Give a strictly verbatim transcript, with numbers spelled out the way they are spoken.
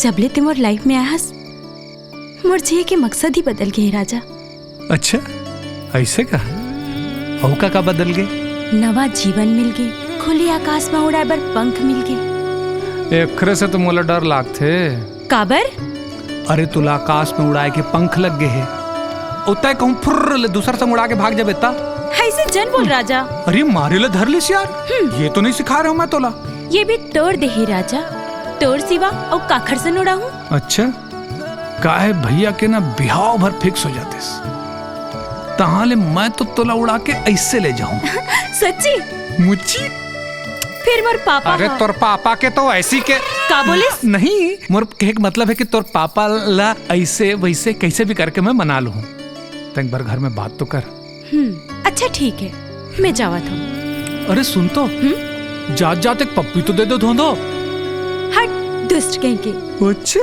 जब ले ते मोर लाइफ में आए हस, मोर जिए के मकसद ही बदल गे हे राजा। अच्छा, ऐसे का? अउ का का बदल गे? नवा जीवन मिल गे, खुले आकाश में उड़ाए बर पंख मिल गे। एकरे से तो मोला डर लागथे। काबर? अरे, तोला आकाश में उड़ाए के पंख लग गे हे, अउ तैं कहूँ फुर्र ले दूसर संग उड़ा के भाग जाबे त? ऐसे जन बोल राजा। अरे, मारे ले धर लिस यार, ये तो नहीं सिखाए रहेंव मैं तोला। ये भी तोर देहे राजा, तोर सिवा अउ काखर संग उड़ाहूँ? अच्छा, काहे भैया के ना बिहाव भर फिक्स हो जातिस, तहाँ ले मैं तो तोला उड़ा के ऐसे ले जाहूँ। सच्ची? मुच्ची। फिर मोर पापा अरे हा। तोर पापा के तो ऐसी के का बोलिस? नहीं, मोर कहे के मतलब हे कि तोर पापा ला ऐसे वैसे कैसे भी करके मैं मना लूँ। तैं एक बार घर में बात तो कर। हम्म, अच्छा ठीक हे, मैं जावत हूँ। अरे सुन तो, हम्म? जात जात एक पप्पी तो दे दे धोंधो। हट, दुष्ट कहीं के। अच्छा।